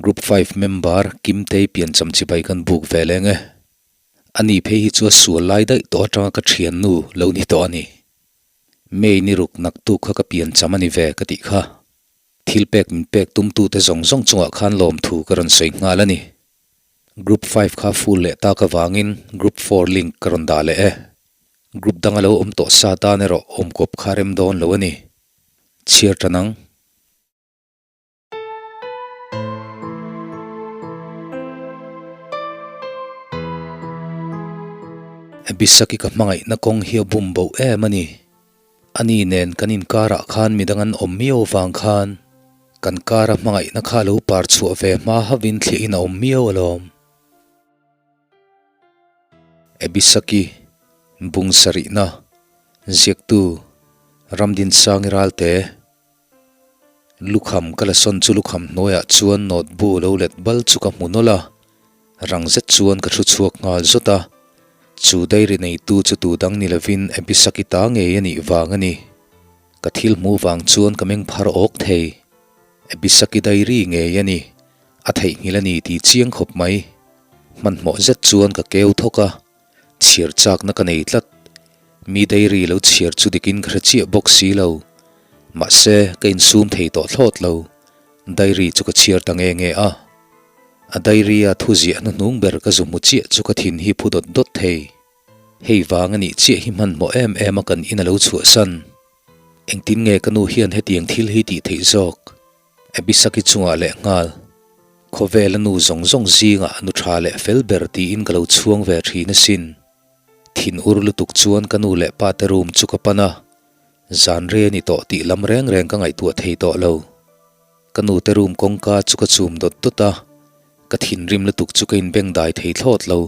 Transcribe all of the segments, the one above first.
Group five member Kimtei piancham chibai kan buk ve leng e. Ani phei hi chu a sual lai daih tawh atanga ka thiannu lo ni tawh a ni. May ni ruk naktuk kha ka piancham a ni ve ka tih kha. Thil pek min pek tumtute zawng zawng chungah khan lawmthu ka rawn sawi nghal a ni. Group five kha full leh tak avangin group four link ka rawn dah leh e. Group danga lo awm tawh sa tan erawh awmkawp kha rem dawn lo a ni. Chhiar tan ang. Abisaki ka hmangaihna kawng hi a bum bo em a ni. Ani nen kan inkarah khan midang an awm miau vang khan kan kara hmangaihna kha lo par chhuah ve hma hauhin thliahin a awm miau alawm. Abisaki, Bung sarihna, Ziaktu, Ramdinsangi Ralte, Lukham ka la sawn chu lukham hnuaiah chuan note bu lo let bal chu ka hmu nawlh a, rang zet chuan ka thu chhuak nghal zawt a. Chu diary neitu chu tu dang ni lovin Abisaki ta ngei a nih vang a ni. Ka thil hmuh vang chuan ka meng phar awk thei. Abisaki diary ngei a ni, a theihnghilh a ni tih chiang khawp mai. Hmanhmawh zet chuan ka keu thawk a, Chhiar chakna ka nei tlat. Mi diary lo chhiar chu dikin ka hre chiah bawk si lo. Mahse, ka insum thei tawh thlawt lo. Diary chu ka chhiar ta nge nge a. A diary a thu ziah hnuhnung ber ka zu hmu chiah chu ka thin hi phu dawt dawt thei. Hei vang a nih chiah hi hmanhmawh em em a kan in a lo chhuahsan. Engtin nge ka nu hian hetiang thil hi tih theih zawk? Abisaki chungah leh nghal, Khawvela nu zawng zawng zingah nu tha leh fel ber tiin ka lo chhuang ve thin asin. Thin ur lutuk chuan ka nu leh pa te room chu ka pan a, zan rei a ni tawh tih lam reng reng ka ngaihtuah thei tawh lo. Ka nu te room kawngka chu ka chum dawt dawt a, ka thinrim lutuk chu ka inbeng dai thei thlawt lo.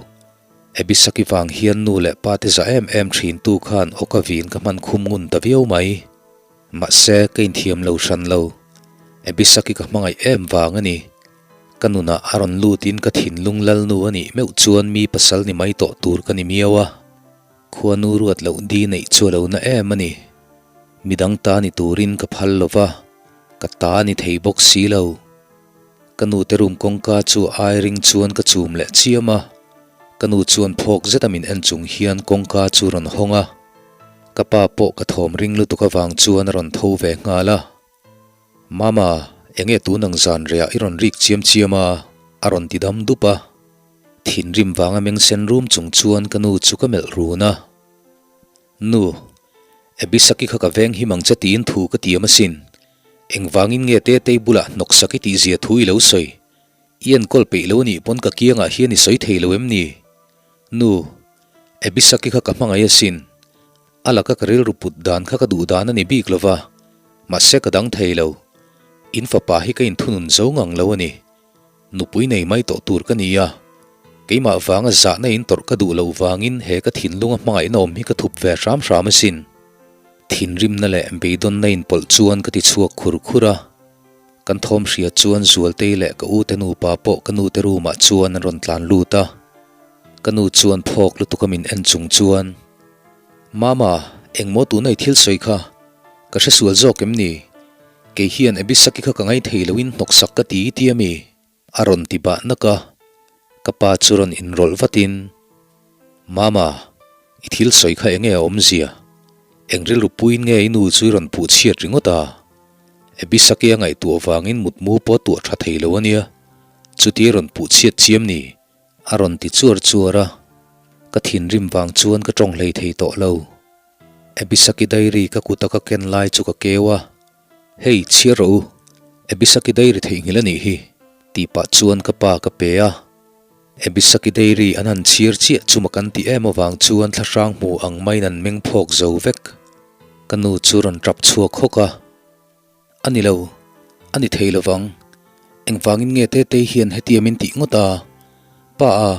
Abisaki vang hian nu leh pa te za em em thin tu khan awka vin ka hman khum ngun ta viau mai. Mahse, ka inthiam lo hran lo. Abisaki ka hmangaih em vang a ni. Ka nunah a rawn lutin ka thinlung lalnu a nih meuh chuan mi pasal ni mai tawh tur ka ni miau a. Khuanu ruat loh di neih chu a lo na em a ni. Midang ta ni turin ka phal lo va, ka ta a ni thei bawk si lo. Ka nu te room kawngka chu ai ring chuan ka chum leh chiam a. Ka nu chuan phawk zeta min en chung hian kawngka chu rawn hawng a. Ka pa pawh ka thawm ring lutuk avang chuan a rawn tho ve nghal a. Mama, enge tun ang zan rehah i rawn rik chiam chiam a? a rawn ti dam dup a. Thinrim vanga meng sen rum chung chuan ka nu chu ka melh run a. Nu, Abisaki kha ka veng him ang che tiin thu ka tiam asin. Engvangin nge Tetei bulah hnawksak i tihzia thu i lo sawi? I enkawl peih lo anih pawn ka kiangah hian i sawi thei lo em ni? Nu, Abisaki kha ka hmangaih asin. A laka ka rilru put dan kha ka duh dan a ni bik lo va, mahse ka dang thei lo. In fapa hi ka inthunun zo ngang lo a ni. Nupui nei mai tawh tur ka ni a, keimah vanga zahna in tawrh ka duh loh vangin he ka thinlunga hmangaihna awm hi ka thup ve hram hram asin. Thinrimna leh beidawnna inpawlh chuan ka ti chhuak khur khur a. Kan thawm hria chuan Zualtei leh ka ute nupa pawh ka nute room ah chuan an rawn tlan lut a. Ka nu chuan phawk lutuk a min en chung chuan, Mama, engmaw tuna i thil sawi kha? Ka hre sual zawk em ni? Kei hian Abisaki kha ka ngai thei loin hnawksak ka ti i ti a mi? A rawn ti bah nak a. Ka pa chu rawn inrawlh vatin, Mama, i thil sawi kha enge a awmzia? Eng rilru puiin nge i nu chu i rawn puh chhiat ringawt a? Abisaki a ngaihtuah vangin mutmu pawh tuah tha thei lo a nia, chutia rawn puh chhiat chiam ni? A rawn ti chuar chuar a, ka thinrim vang chuan ka tawng hlei thei tawh lo. Abisaki diary ka kuta ka ken lai chu ka keu a, Hei, chhiar rawh u, Abisaki diary theihnghilh a nih hi, tih pah chuan ka pa ka pe a. Abisaki diary an han chhiar chiah chu mak an ti em avang chuan thlahrang hmu ang maiin an meng phawk zo vek. Ka nu chu rawn tap chhuak hawk a, A ni lo, a ni thei lovang. Engvangin nge Tetei hian hetia min tih ngawt a? Pa a,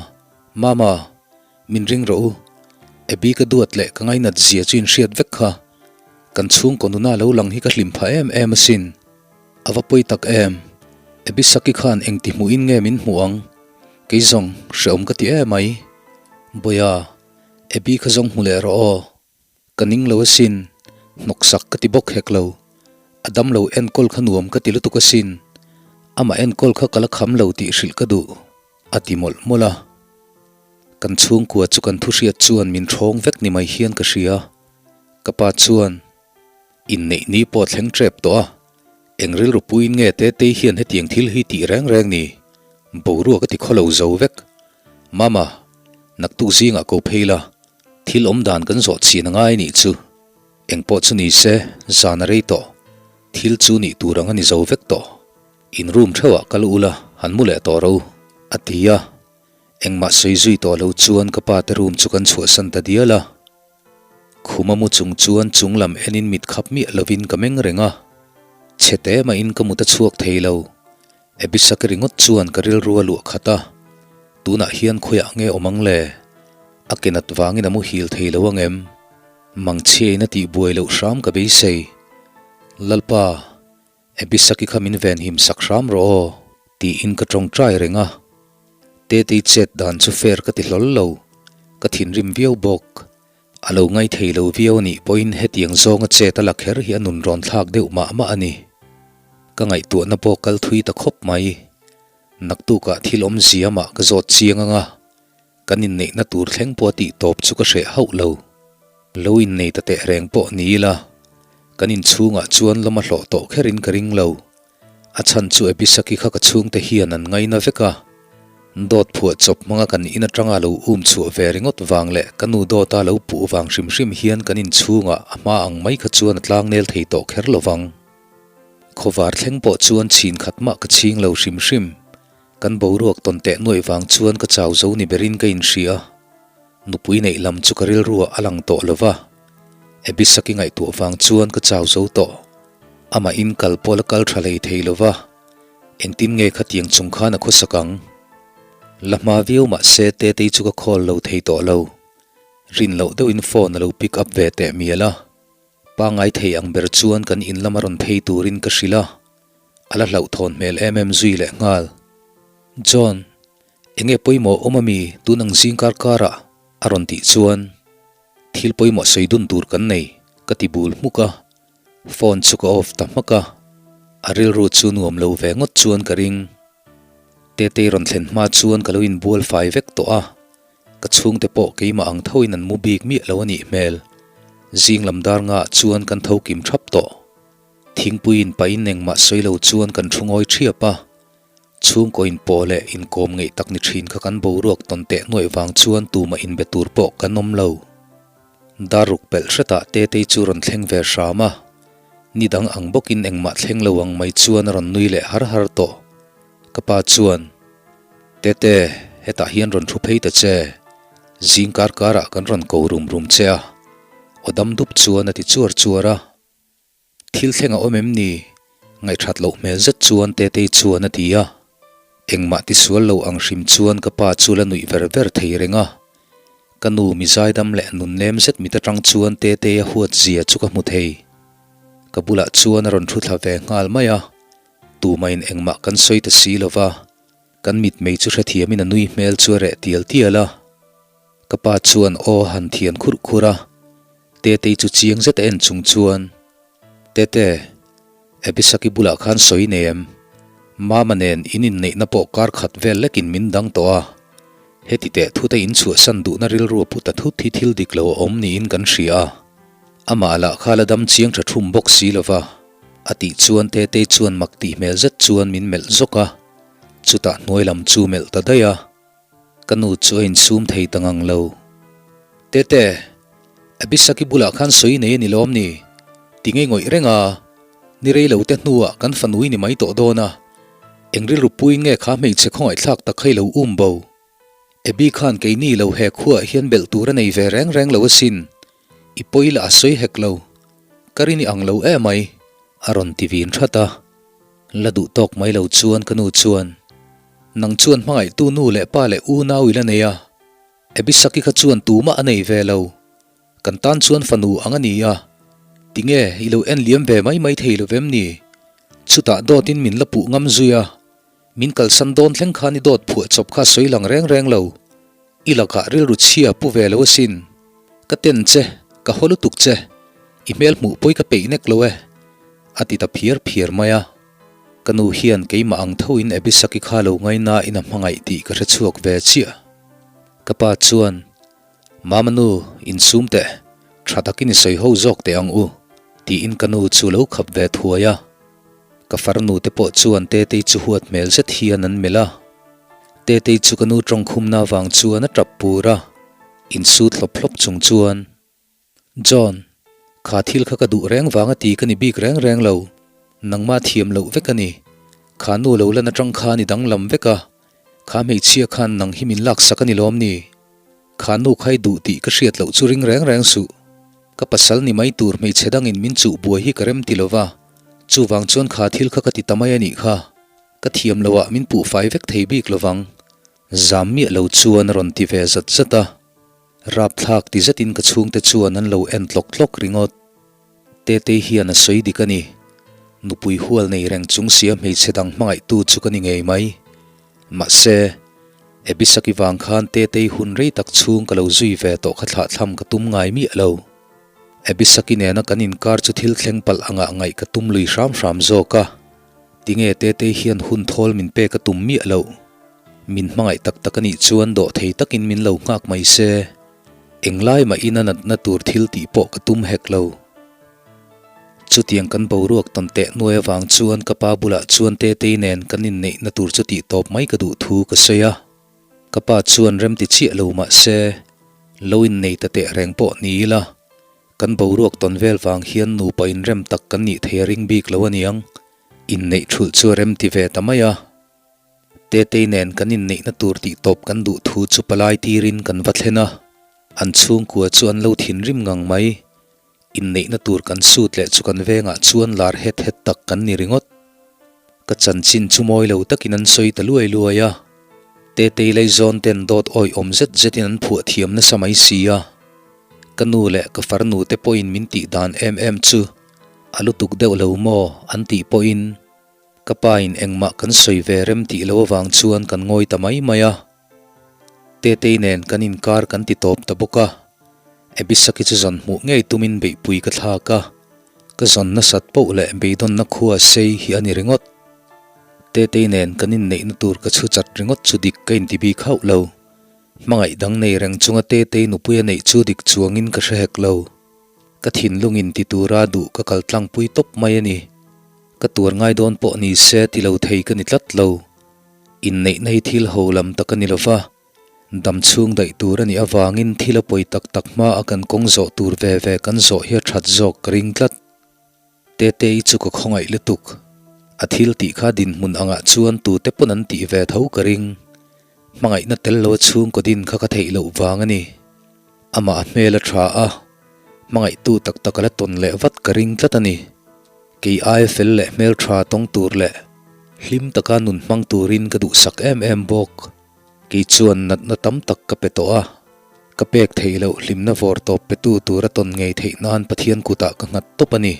Mama, min ring rawh u. Abby ka duat leh ka ngainat zia chu inhriat vek kha. Kan chhungkaw nuna lo lang hi ka hlim phah em em asin. A va pawi tak em? Abby Saki khan engti hmuhin nge min hmuh ang? Kei zawng, hreawm ka ti em mai. Bawiha, Abby kha zawng hmu leh rawh aw. Ka ning lo asin, hnawksak ka ti bawk hek lo. A dam lo enkawl kha nuam ka ti lutuk asin. Amah enkawl kha ka la kham lo tih hrilh ka duh, a ti mawlh mawlh a. Kan chhungkua chu kan thuhriat chuan min ṭhawng vek ni mai hian ka hria. Ka pa chuan, Inneih ni pawh thleng ṭep tawh a, eng rilru puiin nge Tetei hian hetiang thil hi tih reng reng ni? Boruak a ti khawlo zo vek. Mama, naktuk zingah ko phei la, thil awm dan kan zawh chhin a ngai nih chu. Engpawh chu ni se, zan a rei tawh. Thil chu nih tur ang a ni zo vek tawh. In room theuhah kal u la, han mu leh tawh ro, a ti a. Engmah sawi zui tawh lo chuan ka pa te room chu kan chhuahsan ta dial a. Khuma mu chung chuan chung lam enin mit khap miah lovin ka meng reng a. Chhe te mahin ka mut a chhuak thei lo. Abisaki ringawt chuan ka rilru a luah khat a. Tunah hian khawiah nge awm ang le? A ke nat vangin a muhil thei lo ang em? Mangchhiain a tihbuai loh hram ka beisei. Lalpa, Abisaki kha min venhim sak hram rawh aw, tiin ka tawngtai reng a. Tetei chet dan chu fair ka ti hlawl lo, ka thinrim viau bawk. A lo ngai thei lo viau a nih pawhin hetiang zawnga chet a la kher hi a nun rawn thlak deuh mah mah a ni. Ka ngaihtuahna pawh kal thui ta khawp mai. Naktukah thil awmzia mah ka zawt chiang ang a, kan inneihna tur thleng pawh a tih tawp chu ka hreh hauh lo. Lo innei ta teh reng pawh ni ila, kan inchhungah chuan lawm a hlawh tawh kherin ka ring lo. A chhan chu Abisaki kha ka chhungte hian an ngaina vek a, dawt phuah chawp hmanga kan in atanga lo um chhuah ve ringawt vang leh ka nu dawta lo puh vang hrim hrim hian kan inchhungah a hma ang mai kha chuan a tlangnel thei tawh kher lo vang. Khawvar thleng pawh chuan chhin khat mah ka chhing lo hrim hrim. Kan boruak tawn teh nuaih vang chuan ka chau zo ni berin ka inhria. Nupui neih lam chu ka rilruah a lang tawh lo va, Abisaki ngaihtuah vang chuan ka chau zo tawh. Amah in kal pawh la kal tha hlei thei lo va, engtin nge khatiang chung khan a khawsak ang? La hma viau mah se Tetei chu ka call lo thei tawh lo. Rin loh deuhin phone a lo pick up ve teh mial a. Pangngai thei ang ber chuan kan in lama rawn phei turin ka hrilh a, a la hlauhthawn hmel em em zui leh nghal. John, enge pawimawh awm ami tun ang zing kar karah? a rawn tih chuan, Thil pawimawh sawi dun tur kan nei, ka ti bul hmuk a. Phone chu ka off ta hmak a, a rilru chu nuam lo ve ngawt chuan ka ring. Tetei rawn thlen hma chuan ka lo inbual fai vek tawh a, ka chhungte pawh keimah ang thoin an mu bik miah lo a nih hmel. Zing lam dar ngaah chuan kan tho kim thap tawh. Thingpui in pahin engmah sawi lo chuan kan thu ngawi thiap a, chhungkaw inpawh leh inkawm ngeih tak ni thin kha kan boruak tawn teh nuaih vang chuan tumah inbe tur pawh kan awm lo. Dar ruk pelh hretah Tetei chu rawn thleng ve hram a, ni dang ang bawkin engmah thleng lo ang mai chuan a rawn nui leh har har tawh. Ka pa chuan, Tete, hetah hian rawn thu phei ta che, zing kar karah kan rawn ko rum rum che a, aw dam dup chuan a ti chuar chuar a. Thil thleng a awm em ni? Ngaihthat loh hmel zet chuan Tetei chuan a ti a. Engmah tisual lo ang hrim chuan ka pa chu la nuih ver ver thei reng a. Ka nu mi zaidam leh nunnem zet mit atang chuan Tetei a huat zia chu ka hmu thei. Ka bulah chuan a rawn thu thla ve nghal mai a. Tumahin engmah kan sawi ta si lo va. Kan mitmei chu hrethiamin a nui hmel chu a reh tial tial a. Ka pa chuan aw han thian khurh khurh a, Tetei chu chiang zet a en chung chuan, Tete, Abisaki bulah khan sawi nei em? Mama nen in inneihna pawh kar khat vel lekin min dang tawh a, heti teh thut a inchhuahsan duhna rilru a pu ta thut hi thil dik lo a awm niin kan hria a, amah lah kha la dam chiang tha thum bawk si lo va, a tih chuan Tetei chuan mak tih hmel zet chuan min melh zawk a, chutah hnuai lam chu melh ta daih a. Ka nu chu a insum thei ta ngang lo. Tete, Abisaki bulah khan sawi nei a ni lawm ni? Ti ngei ngawih reng a, ni rei lo te hnuah kan fanu i ni mai tawh dawn a. Eng rilru puiin nge kha hmeichhe khawngaihthlak tak kha i lo um bo? Abi khan keini lo he khuaah hian belh tur a nei ve reng reng lo asin. I pawi lah a sawi hek lo. Ka rin i ang lo emai, a rawn ti vin that a. La duh tawk mai lo chuan ka nu chuan, Nang chuan hmangaihtu nu leh pa leh unau i la nei a, Abisaki kha chuan tumah a nei ve lo. Kan tan chuan fanu ang a ni a, tinge i lo en liam ve mai mai thei lo vem ni? Chutah dawtin min la puh ngam zui a, min kalsan dawn thleng khan i dawt phuah chawp kha sawi lang reng reng lo. I lakah rilru chhia pu ve lo asin. Ka ten che, ka haw lutuk che. I hmel hmuh pawi ka peih nek lo e, a ti ta phiar phiar mai a. Ka nu hian keimah ang thoin Abisaki kha lo ngainain a hmangaih tih ka hre chhuak ve chiah. Ka pa chuan, Mama nu, insum teh, tha takin i sawi ho zawk teh ang u, tiin ka nu chu lo khap ve thuai a. Ka farnu te pawh chuan Tetei chu huat hmel zet hian an melh a. Tetei chu ka nu tawngkhumna avang chuan a tap pur a, insut hlawp hlawp chung chuan, John, kha thil kha ka duh reng vang a ti ka ni bik reng reng lo. Nangmah thiam loh vek a ni. Kha nu lo lan atang khan i danglam vek a, kha hmeichhia khan nang hi min laksak a ni lawm ni? Kha nu kha i duh tih ka hriat loh chu ring reng reng suh. Ka pasal ni mai tur hmeichhe dangin min chuh buai hi ka rem ti lova, chuvang chuan kha thil kha ka ti ta mai a nih kha. Ka thiam loh ah min puh fai vek thei bik lovang. Zam miah lo chuan a rawn ti ve zat zat a. Rapthlak ti zetin ka chhungte chuan an lo en tlawk tlawk ringawt. Tetei hian a sawi dik a ni. Nupui hual nei reng chung sia hmeichhe dang hmangaihtu chu ka ni ngei mai. Mahse, Abisaki vang khan Tetei hun rei tak chhung ka lo zui ve tawh kha thlahthlam ka tum ngai miah lo. Abisaki nena kan inkar chu thil thleng palh angah ngaih ka tum lui hram hram zawk a. Tinge Tetei hian hun thawl min pek a tum miah loh? Min hmangaih tak tak a nih chuan dawh thei takin min lo nghak mai se. Englai mahin a natna tur thil tih pawh ka tum hek lo. Chutiang kan boruak tawn teh nuai avang chuan ka pa bulah chuan Tetei nen kan inneihna tur chu tih tawp mai ka duh thu ka sawi a. Ka pa chuan remti chiah lo mah se, lo innei ta teh reng pawh ni ila. Kan boruak tawn vel vang hian nupa inrem tak kan nih thei a ring bik lo aniang. Inneih thulh chu a rem ti ve ta mai a. Tetei nen kan inneihna tur tih tawp kan duh thu chu palai tirin kan va thlen a. An chhungkua chu an lo thinrim ngang mai. Inneihna tur kan sut leh chu kan vengah chuan lar het het tak kan ni ringawt. Ka chanchin chu mawi lo takin an sawi ta luai luai a. Tetei laizawn ten dawt awih awm zet zetin an phuah thiam nasa mai si a. Ka nu leh ka farnu te pawhin min tih dan em em chu a lutuk deuh lo maw an tih pawhin ka pa in engmah kan sawi ve rem tih lo avang chuan kan ngawi ta mai mai a. Tetei nen kan inkar kan ti tawp ta bawk a. Abisaki chu zawn hmuh ngei tumin beihpui ka thlak a, ka zawn nasat poh leh beidawnna khua sei hi a ni ringawt. Tetei nen kan inneihna tur ka chhu chat ringawt chu dik ka inti bik hauh lo. Hmangaih dang nei reng chunga Tetei nupui a neih chu dik chuangin ka hre hek lo. Ka thinlungin ti tura duh ka kal tlangpui tawp mai a ni. Ka tuar ngai dawn pawh ni se ti lo thei ka ni tlat lo. Inneihna hi thil ho lam tak a ni lo va, dam chhung daih tur a nih avangin thil a pawi tak tak hma a kan kawng zawh tur ve ve kan zawh hi a that zawk ka ring tlat. Tetei chu ka khawngaih lutuk. A thil tih kha dinhmun angah chuan tute pawn an tih ve tho ka ring. Hmangaihna tel lo a chhungkaw din kha ka theih loh vang a ni. Amah a hmel a tha a, hmangaihtu tak tak a la tawn leh vat ka ring tlat a ni. Kei aia fel leh hmel tha tawng tur leh hlim taka nun hmang turin ka duhsak em em bawk. Kei chuan natna tam tak ka pe tawh a, ka pek theih loh hlimna vawr tawp petu tura tawn ngei theih nan Pathian kutah ka nghat tawp a ni.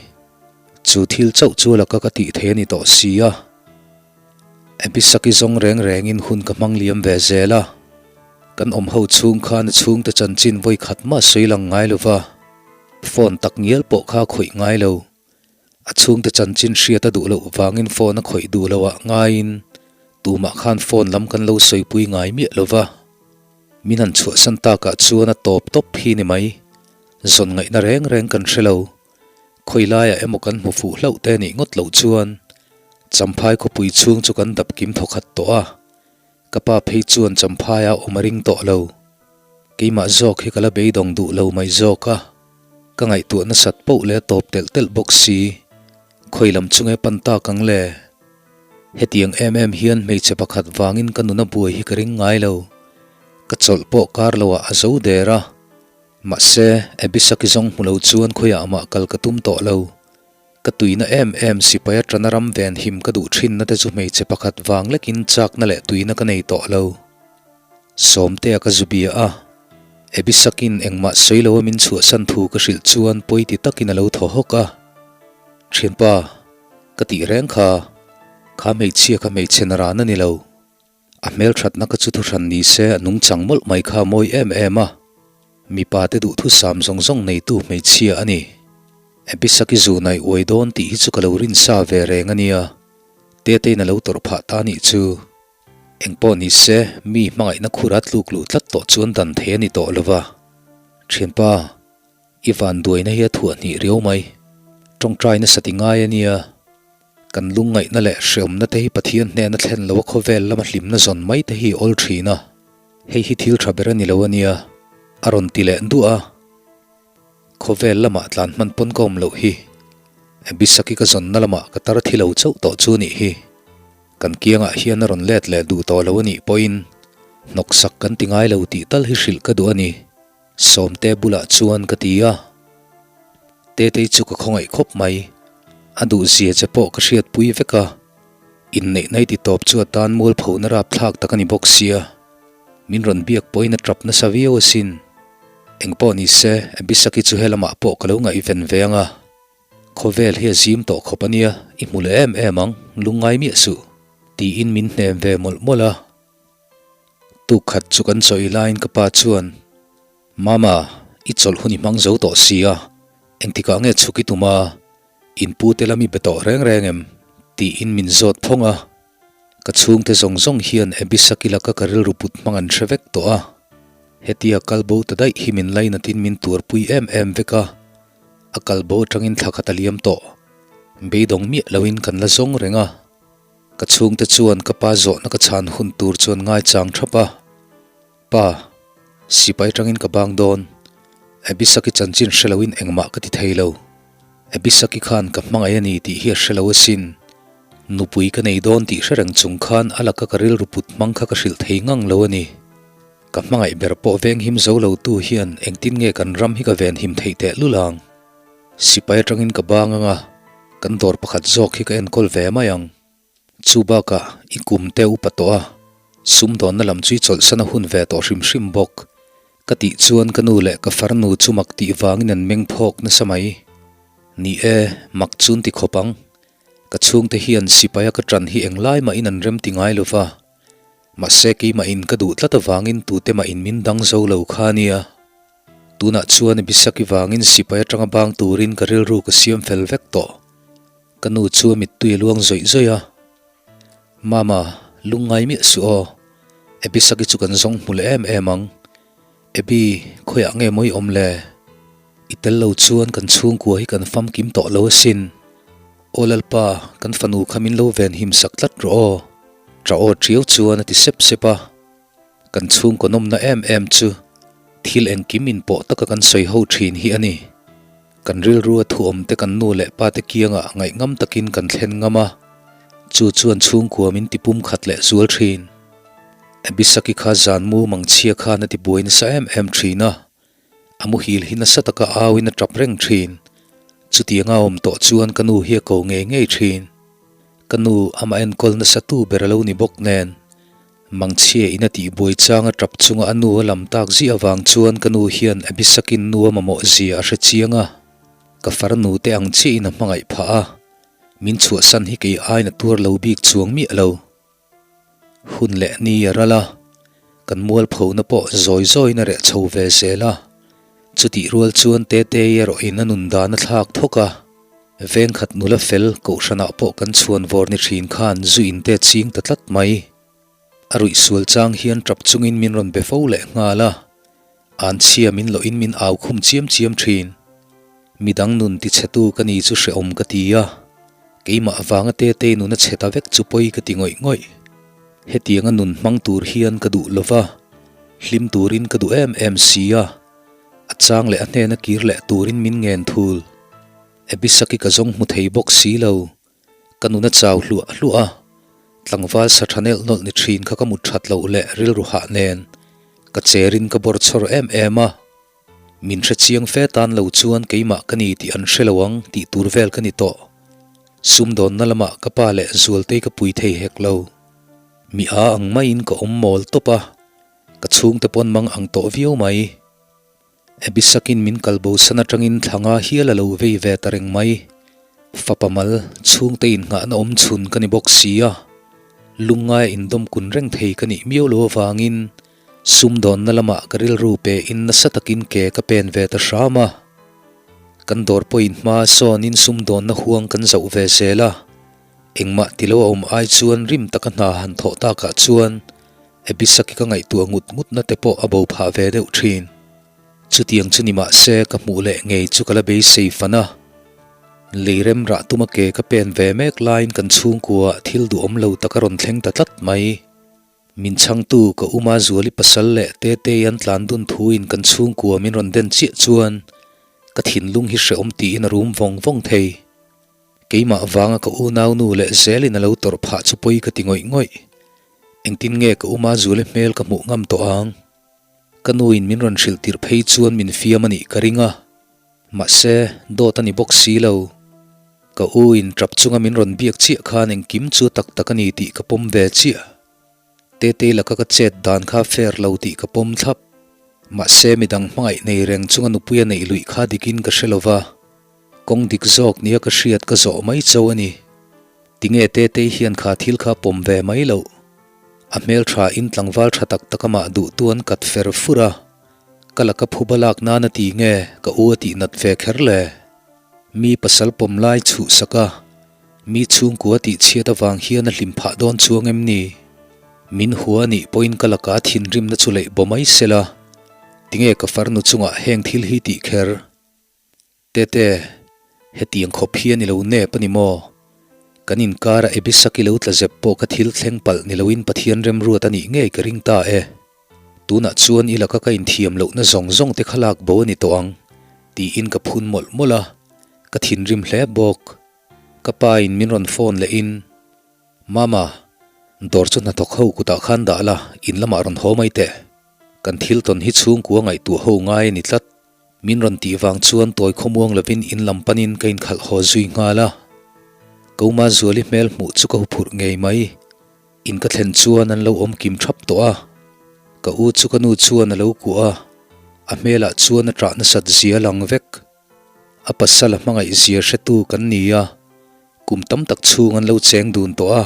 Chu thil chauh chu laka ka tih thei a ni tawh si a. Abisaki zawng reng rengin hun ka hmang liam ve zel a, kan awm ho chhung khan a chhungte chanchin vawi khat mah sawi lang ngai lo va, phone tak ngial pawh kha a khawih ngai lo. A chhungte chanchin hriat a duh loh vangin phone a khawih duh loh ah ngaiin tumah khan phone lam kan lo sawipui ngai miah lo va. Min han chhuahsan takah chuan a tawp tawp hi ni mai. Zawn ngaihna reng reng kan hre lo. Khawi laiah emaw kan hmu fuh hlauh te nih ngawt loh chuan Champhai khawpui chhung chu kan dap kim thawkhat tawh a. Ka pa phei chuan Champhaia awm a ring tawh lo. Keimah zawk hi ka la beidawng duh lo mai zawk a. Ka ngaihtuah nasat poh leh a tawp telh telh bawk si. Khawi lam chu nge pan tak ang le? Hetiang em em hian hmeichhe pakhat vangin ka nuna buai hi ka ring ngai lo. Ka chawlh pawh kar lo ah a zo der a. Mahse, Abisaki zawng hmu lo chuan khawiah mah kal ka tum tawh lo. Ka tuina em em sipai atana ram ven him ka duh thinna te chu hmeichhe pakhat vang lekin chakna leh tuina ka nei tawh lo. Sawmtea ka zu bia a, Abisakin engmah sawi lo a min chhuahsan thu ka hrilh chuan pawi ti takin a lo thaw hawk a. Thianpa, ka tih reng kha, kha hmeichhia kha hmeichhe na ran a ni lo. A hmelthatna ka chu thuhran ni se a nungchang mawlh mai kha a mawi em em a, mipa te duhthusam zawng zawng neitu hmeichhia a ni. Abisaki zu naih uai dawn tih hi chu ka lo rinsa ve reng a nia. Tetein a lo tawrh phah ta nih chu. Engpawh ni se, mi hmangaihna khura tluk luh tlat tawh chuan dan thei a ni tawh lo va. Thianpa, i vanduaina hi a thuah hnih riau mai. Tawngtai nasa ti ngai a nia. Kan lungngaihna leh hreawmna te hi Pathian hnena thlen loa khawvel lama hlimna zawn mai te hi awl thin a. Hei hi thil tha ber a ni lo a nia, a rawn ti leh duah a. Khawvel lamah tlan hman pawn ka awm loh hi. Abisaki ka zawnna lamah ka tar thi lo chauh tawh chu nih hi. Kan kiangah hian a rawn let leh duh tawh lo a nih pawhin hnawksak kan ti ngai lo tih tal hi hrilh ka duh a ni. Sawmte bulah chuan ka ti a. Tetei chu ka khawngaih khawp mai. A duhzia che pawh ka hriatpui vek a. Inneihna i ti tawp chu a tan mualphona rapthlak tak a ni bawk sia. Min rawn biak pawhin a tap nasa viau asin. Engpawh ni se, Abisaki chu helamah pawh ka lo ngaihven ve ang a. Khawvel hi a zim tawh khawp a nia, i hmu leh em em ang, lungngai miah suh, tiin min hnem ve mawlh mawlh a. Tukkhat chu kan chawi laiin ka pa chuan, Mama, i chawlh hun i hmang zo tawh si a, engtikah nge chhuk i tum a, in pu te lam i be tawh reng reng em? tiin min zawt phawng a. Ka chhungte zawng zawng hian Abisaki laka ka rilru put hmang an hre vek tawh a, hetia kal bo ta daih hi min lainatin min tuarpui em em vek a, a kal bo atangin thla khat a liam tawh. Beidawng miah loin kan la zawng reng a. Ka chhungte chuan ka pa zawhna ka chhan hun tur chuan ngaichang thap a. Pa, sipai atangin ka bang dawn. Abisaki chanchin hre loin engmah ka ti thei lo. Abisaki khan ka hmangaih a ni tih hi a hre lo asin. Nupui ka nei dawn tih hre reng chung khan a laka ka rilru put hmang kha ka hrilh thei ngang lo a ni. Ka hmangaih ber pawh venghim zo lo tu hian engtin nge kan ram hi ka venhim theih teh lul ang. Sipai atangin ka bang ang a, kan dawr pakhat zawk hi ka enkawl ve mai ang. Chu bakah i kum te upa tawh a, sumdawnna lam chu i chawlhsan a hun ve tawh hrim hrim bawk. Ka tih chuan ka nu leh ka farnu chu mak tih vangin an meng phawk nasa mai. Ni e, mak chun ti khawp ang. Ka chhungte hian sipaia ka ṭan hi englai mahin an rem ti ngai lo va. Mahse keimahin ka duh tlat avangin tute mahin min dang zo lo kha nia. Tunah chuan Bisaki vangin sipai atanga bang turin ka rilru ka siam fel vek tawh. Ka nu chu a mittui a luang zawih zawih a. Mama, lungngai miah suh aw. Abisaki chu kan zawng hmu leh em em ang. Abi, khawiah nge maw i awm le? I tel lo chuan kan chhungkua hi kan famkim tawh lo asin. Aw Lalpa, kan fanu kha min lo venhim sak tlat rawh aw. Ṭah aw ṭiau chuan a ti sep sep a. Kan chhungkaw nawmna em em chu thil engkim inpawh taka kan sawi ho thin hi a ni. Kan rilru a thuawm te kan nu leh pa te kiangah ngaihngam takin kan thlen ngam a, chu chuan chhungkua min ti pum khat leh zual thin. Abisaki kha zan mu mangchhia khan a ti buai nasa em em thin a, a muhil hi nasa taka auin a tap reng thin. Chutianga awm tawh chuan ka nu hi a ko ngei ngei thin. Ka nu amah enkawl nasa tu ber a lo ni bawk nen. Mangchhia in a tih buai chang a tap chunga a nu a lam tak ziah avang chuan ka nu hian Abisakin nu a mamawh zia a hre chiang a, ka farnu te ang chiah in a hmangaih phah a, min chhuahsan hi kei aiin a tuar lo bik chuang miah lo. Hun leh ni a ral a, kan mualphona pawh zawi zawiin a reh chho ve zel a, chutih rual chuan Tetei erawh in a nun dan a thlak thawk a, vengkhat nula fel kohhranah pawh kan chhuan vawr ni thin khan zu in te ching ta tlat mai. A ruih sual chang hian tap chungin min rawn be fo leh nghal a, anchhia min lohin min au khum chiam chiam thin. Midang nun tichhetu ka ni chu hrehawm ka ti a, keimah avanga Tetei nun a chhe ta vek chu pawi ka ti ngawih ngawih. Hetianga nun hmang tur hian ka duh lo va, hlim turin ka duh em em si a, a chang leh a hnena kir leh turin min ngen thul. Abisaki ka zawng hmu thei bawk si lo. Ka nun a chau hluah hluah a, tlangval sa tha nelh nawlh ni thin kha ka mut that loh leh rilru hah nen ka cherin ka bawr chhawr em em a. Min hre chiang fe tan lo chuan keimah ka ni tih an hre lo ang tih tur vel ka ni tawh. Sumdawnna lamah ka pa leh Zualtei ka pui thei hek lo. Mi a ang maiin ka awm mawl tawp a, ka chhungte pawn mang ang tawh viau mai. Abisakin min kal bosan atangin thlanga hial a lo vei ve ta reng mai. Fapa mal, chhungte innghahna awm chhun ka ni bawk si a, lungngaia indawm kun reng thei ka nih miau lo avangin sumdawnna lamah ka rilru pe in nasa takin ke ka pen ve ta hram a. Kan dawr pawhin hma sawnin sumdawnna huang kan zauh ve zel a. Engmah ti lo a awm ai chuan rim taka hna han thawh takah chuan Abisaki ka ngaihtuah ngut ngutna te pawh a bo phah ve deuh thin. Chutiang chu ni mah se ka hmuh leh ngei chu ka la beisei fan a. Leirem rah tuma ke ka pen ve mek laiin kan chhungkua thil duhawm lo tak a rawn thleng ta tlat mai. Min chhangtu ka Uma Zuali pasal leh Tetei an tlan dun thuin kan chhungkua min rawn den chiah chuan ka thinlung hi hrehawm tiin a rum vawng vawng thei. Keimah vanga ka unaunu leh zelin a lo tawrh phah chu pawi ka ti ngawih ngawih. Engtin nge ka Uma Zuali hmel ka hmuh ngam tawh ang? Ka nuin min rawn hrilh tirh phei chuan min fiam a nih ka ring a. Mahse, dawt a ni bawk si lo. Ka u in tap chunga min rawn biak chiah khan engkim chu tak tak a ni tih ka pawm ve chiah. Tetei laka ka chet dan kha fair lo tih ka pawm thlap. Mahse midang hmangaih nei reng chunga nupui a neih luih kha dikin ka hre lova. Kawng dik zawk nia ka hriat ka zawh mai cho a ni. Tinge Tetei hian kha thil kha pawm ve mai loh. A hmeltha in tlangval tha tak tak amah duhtu an kat fer fur a. Ka laka phuba lak nan a ti nge ka u a tih nat ve kher le? Mi pasal pawm lai chhuh sak a, mi chhungkua tih chhiat avang hian a hlim phah dawn chuang em ni? Min hua a nih pawhin ka laka thinrimna chu leih baw mai sela, tinge ka farnu chungah heng thil hi tih kher? Tete, hetiang khawp hi a ni lo nep a ni maw? Kan inkara Abisaki lo tla zep pawh ka thil thleng palh ni loin Pathian remruat a nih ngei ka ring ta e. Tunah chuan i laka ka inthiam lohna zawng zawng te kha lak bo a ni tawh ang, tiin ka phun mawlh mawlh a, ka thinrim hle bawk. Ka pa in min rawn phone lehin, Mama, dawr chu hnathawk ho kutah khan dah la, in lamah rawn haw mai teh. Kan thil tawn hi chhungkua ngaihtuah ho ngai a ni tlat. Min rawn tih vang chuan tawi khawmuang lovin in lam panin ka inkhalh haw zui nghal a. Koma Zuali hmel hmuh chu ka huphurh ngei mai. In ka thlen chuan an lo awm kim thap tawh a. Ka u chu ka nu chuan a lo kuah a, a hmelah chuan a ṭah nasat zia lang vek. A pasal a hmangaih zia hretu kan ni a, kum tam tak chhung an lo cheng dun tawh a.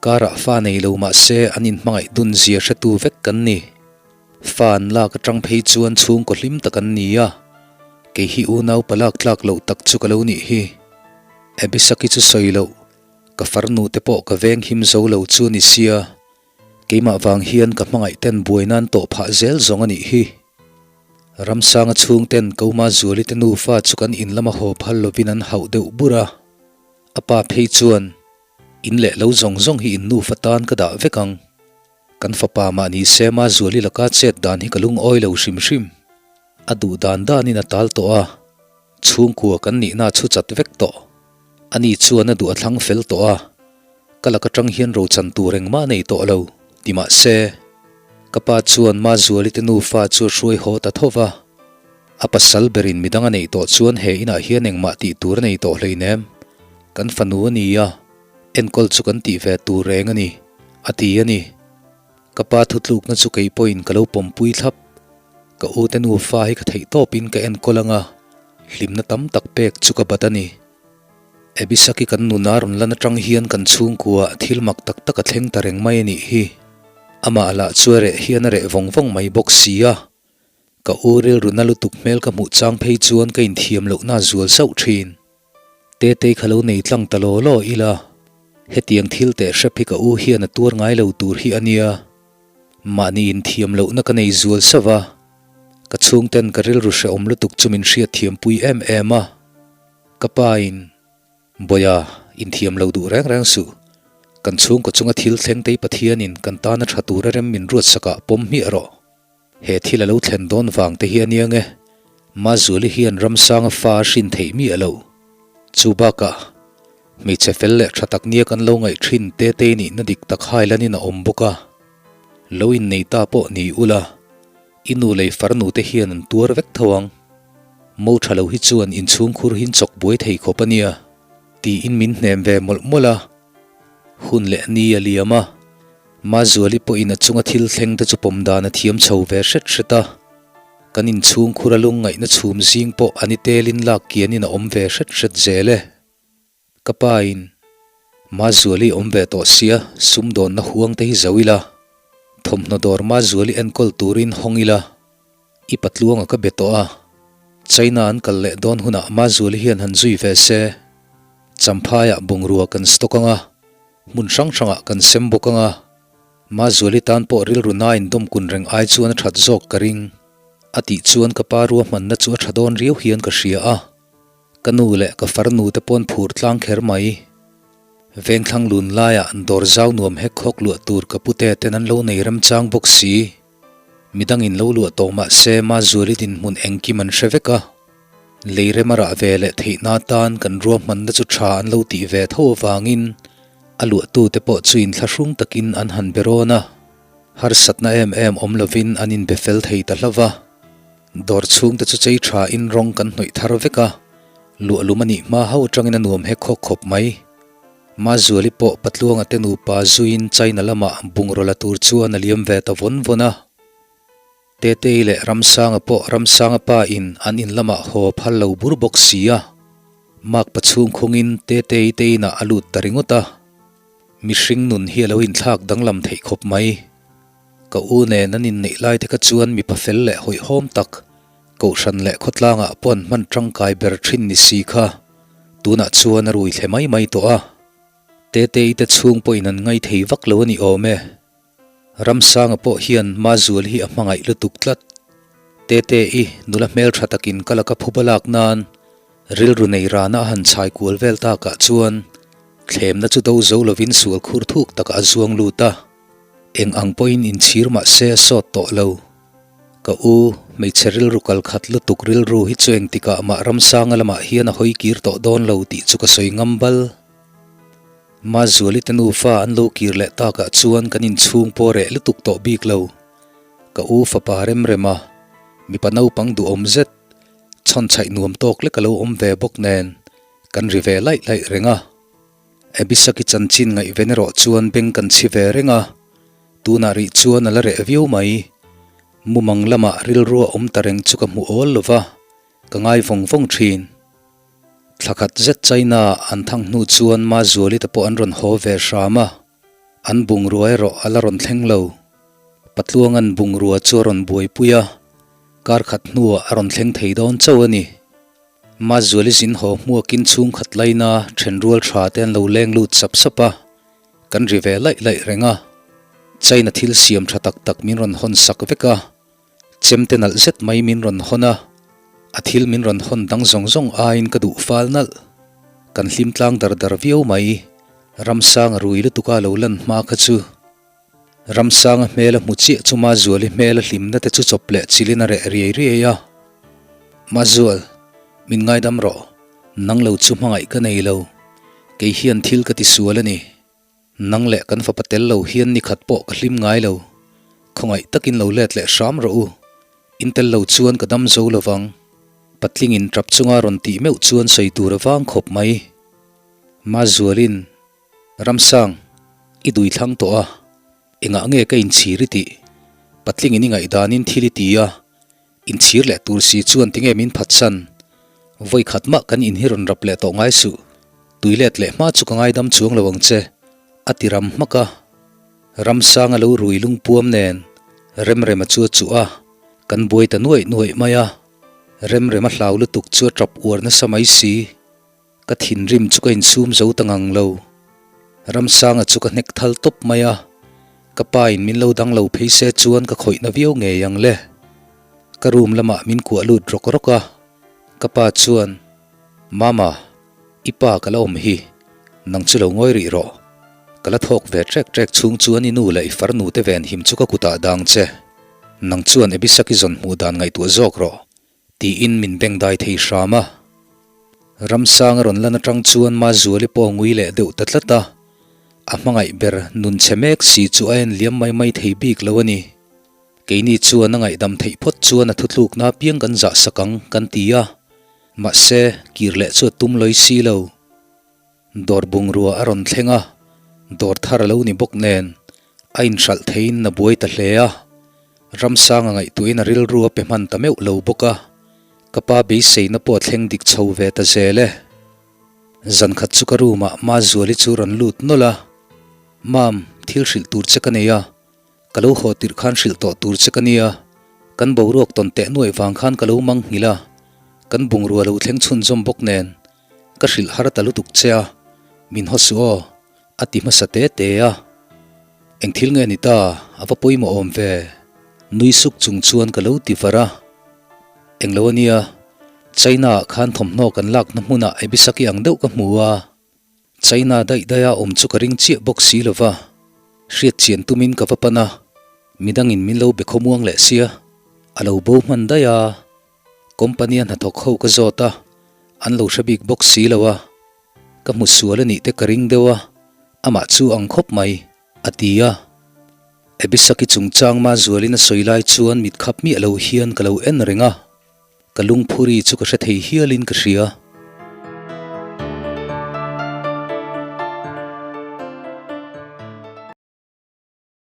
Karah fa nei lo mah se an inhmangaih dun zia hretu vek kan ni. Fa an lak atang phei chuan chhungkaw hlim tak an ni a, kei hi unau palak tlak loh tak chu ka lo nih hi. Abisaki chu sawi loh, ka farnu te pawh ka veng him zo lo chu ni sia, keimah vang hian ka hmangaih ten buai nan tawh phah zel zawng a nih hi. Ramsanga chhung ten Koma Zuali te nufa chu kan in lama haw phal lovin an hauh deuh bur a, a pa phei chuan, In leh lo zawng zawng hi in nufa tan ka dah vek ang. Kan fapa mahni Sema Zuali laka chet dan hi ka lungawi lo hrim hrim. A duh dan danin a tal tawh a, chhungkua kan nihna a chhu chat vek tawh. Ani chuan a duh a thlang fel tawh a, ka lak atang hian rochan tur engmah nei tawh lo, ti mah se, ka pa chuan Mazuali te nufa chu a hruai haw ta tho va. A pasal berin midang a neih tawh chuan he inah hian engmah tih tur a nei tawh hleinem. Kan fanu a ni a. Enkawl chu kan tih ve tur reng a ni, a ti a ni. Ka pa thutlukna chu kei pawhin ka lo pawmpui thlap. Ka u te nufa hi ka theih tawpin ka enkawl anga, hlimna tam tak pek chu ka bat a ni. Abisaki kan nuna rawn lan atang hian kan chhungkua thil mak tak tak a thleng ta reng mai a nih hi. Amah lah chu a reh hian a reh vawng vawng mai bawk si a. Ka u rilru na lutuk hmel ka hmuh chang phei chuan ka inthiam lohna zual sauh thin. Tetei kha lo nei tlang ta law law ila, hetiang thil teh hrep hi ka u hian a tuar ngai lo tur hi a nia. Mahni inthiam lohna ka nei zual sauh va, ka chhungten ka rilru hrehawm lutuk chu min hriatthiampui em em a. Ka pa in, Bawia, inthiam lo duh reng reng suh. Kan chhungkaw chunga thil thleng tei Pathianin kan tana tha tura rem min ruatsakah pawm hmiah rawh. He thil a lo thlen dawn vang te hi a nia nge? Mazuali hian Ramsanga fa a hrin theih miah lo. Chu bakah, hmeichhe fel leh tha tak nia kan lo ngaih thin Tetei nihna dik tak hailanin a awm bawk a. Lo innei ta pawh ni ula, i nu lei farnu te hian an tuar vek tho ang. Mo tha lo hi chuan inchhungkhur hin chawk buai thei khawp a nia, tiin min hnem ve mawlh mawlh a. Hun leh ni a liam a. Mazuali pawhin a chunga thil thleng te chu pawm dan a thiam chho ve hret hret a, kan inchhung khura lungngaihna chhum zing pawh a ni telin lak kianin a awm ve hret hret zel e. Ka pa in, Mazuali awm ve tawh sia, sumdawnna huang te hi zo ila, thawmhnaw dawr Mazuali enkawl turin hawng ila, i patluanga ka be tawh a, China an kal leh dawn hunah Mazuali hian han zui ve se. Champhaiah bungrua kan stock ang a, hmun hrang hrangah kan sem bawk ang a. Mazuali tan pawh rilru nain dawmkun reng ai chuan a that zawk ka ring. A tih chuan ka pa ruahmanna chu a tha dawn riau hian ka hria a. Ka nu leh ka farnu te pawn phur tlang kher mai. Vengthlang lun laiah dawr zau nuam hek hawk luah tur ka pute ten an lo nei remchang bawk si. Midangin lo luah tawh mah se Mazuali dinhmun engkim an hre vek a. Lei rem a rah ve leh theihna atan kan ruahmanna chu tha an lo tih ve tho avangin a luahtute pawh chu inthlahrung takin an han be rawn a. Harsatna em em awm lovin an inbe fel thei ta hlauh va. Dawr chhungte chu chei thain rawng kan hnawih thar vek a, luahlum a nih hma hauh atangin a nuam hek khawk khawp mai. Mazuali pawh Patluanga te nupa zuiin China lamah bungraw la tur chuan a liam ve ta vawn vawn a. Tetei leh Ramsanga pawh Ramsanga pa in an in lamah haw phal lo bur bawk si a, Makpa chhung khungin Tetei te inah a lut ta ringawt a. Mihring nun hi a lo inthlak danglam theih khawp mai. Ka u nen an inneih lai te kha chuan mipa fel leh hawihhawm tak, kohhran leh khawtlangah pawh an hman tangkai ber thin ni si kha tunah chuan a rui thle mai mai tawh a. Tetei te chhung pawhin an ngaithei vak lo a ni awm e. Ramsanga pawh hian Mazual hi a hmangaih lutuk tlat. Tete-i nula hmeltha takin ka laka phuba lak nan rilru nei rana a han chhai kual vel takah chuan thlemna chu do zo lovin sual khur thuk takah a zuang lut a. Eng ang pawhin inchhir mah se a sawt tawh lo. Ka u, hmeichhe rilru kal khat lutuk rilru hi chu engtikah mah Ramsanga lamah hian a hawi kir tawh dawn lo tih chu ka sawi ngam bal. Mazuali te nufa an lo kir leh takah chuan kan inchhung pawh reh lutuk tawh bik lo. Ka u fapa Remrema, mipa naupang duhawm zet, chhawnchhaih nuam tawk lek a lo awm ve bawk nen kan ri ve laih laih reng a. Abisaki chanchin ngaihven erawh chuan beng kan chhi ve reng a, tunah rih chuan a la reh viau mai. Mumang lamah rilru a awm ta reng chu ka hmu awl lo va, ka ngai vawng vawng thin. Thlakhat zet China an thang hnu chuan Mazuali te pawh an rawn haw ve hram a, an bungrua erawh a la rawn thleng lo. Patluanga'n bungrua chu a rawn buaipui a, kar khat hnuah a rawn thleng thei dawn chauh a ni. Mazuali zin haw hmuakin chhungkhat laina thenrual tha te an lo leng lut sap sap a, kan ri ve laih laih reng a. China thil siam tha tak tak min rawn hawn sak vek a. Chemte nalh zet mai min rawn hawn a, a thil min rawn hawn dang zawng zawng aiin ka duh fal nalh. Kan hlim tlang dar dar viau mai, Ramsanga rui lutuka lo lan hma kha chu. Ramsanga hmel a hmu chiah chu Mazuali hmel a hlimna te chu chawp leh chilin a reh riai riai a. Mazual, min ngaidam rawh, nang lo chu hmangaih ka nei lo, kei hian thil ka ti sual a ni. Nang leh kan fapa tel lo hian ni khat pawh ka hlim ngai lo. Khawngaih takin lo let leh hram rawh u. In tel lo chuan ka dam zo lovang. Patlingin tap chunga rawn tih meuh chuan sawi tur a vang khawp mai. Mazualin, Ramsang, i dui thlang tawh a, engah nge ka inchhir i tih? Patlingin i ngaihdanin thil i ti a, Inchhir leh tur si chuan tinge min phatsan? Vawi khat mah kan in hi rawn rap leh tawh ngai suh. Tui let leh hma chu ka ngaidam chuang lo ang che, a ti ram hmak a. Ramsanga lo rui lungpuam nen Remrema chu a chuh a, kan buai ta nuaih nuaih mai a. Remrema hlau lutuk chu a tap uar nasa mai si. Ka thinrim chu ka insum zo ta ngang lo. Ramsanga chu ka hnek thal tawp mai a, ka pa in min lo dang lo phei se chuan ka khawih na viau ngei ang le. Ka room lamah min kuah lut rawk rawk a, ka pa chuan, Mama, i pa ka la awm hi, nang chu lo ngawi rih rawh. Ka la thawk ve trek trek chhung chuan i nu leh i farnu te venhim chu ka kutah dang che. Nang chuan Abisaki zawn hmuh dan ngaihtuah zawk rawh. Tiin min beng dai thei hram a. Ramsang a rawn lan atang chuan Mazuali pawh a ngui leh deuh ta tlat a. A hmangaih ber nun chhe mek si chu a en liam mai mai thei bik lo a ni. Keini chuan a ngaihdam theih phawt chuan a thutlukna apiang kan zah sak ang kan ti a. Mahse, kir leh chu a tum lawi si lo. Dawr bungrua a rawn thleng a, dawr thar a lo ni bawk nen a inhralh theiin a buai ta hle a. Ramsanga ngaihtuahin a rilru a pe hman ta meuh lo bawk a, ka pa beiseina pawh a thleng dik chho ve ta zel e. Zankhat chu ka room ah Mazuali chu rawn lut nawlh a, Mam, thil hrilh tur che ka nei a, Ka lo haw tirh khan hrilh tawh tur che ka nia, kan boruak tawn teh nuaih vang khan ka lo mang nghilh a, kan bungrua lo thleng chhunzawm bawk nen. Ka hrilh har ta lutuk che a, min haw suh aw, a ti hmasa te te a. Eng thil nge ni ta, a va pawimawh awm ve. Nui suk chung chuan ka lo ti var a. Eng lo a nia, China ah khan thawmhnaw kan lakna hmunah Abisaki ang deuh ka hmu a. China daih daiha awm chu ka ring chiah bawk si lova, hriat chian tumin ka va pan a, midangin min lo be khawmuang leh sia, a lo bo hman daih a. Company a hnathawk ho ka zawt a, an lo hre bik bawk si lo a, ka hmu sual a nih te ka ring deuh a, amah chu ang khawp mai, a ti a. Abisaki chungchang Mazualin a sawi lai chuan mit khap miah lo hian ka lo en reng a, ka lungphuri chu ka hre thei hialin ka hria.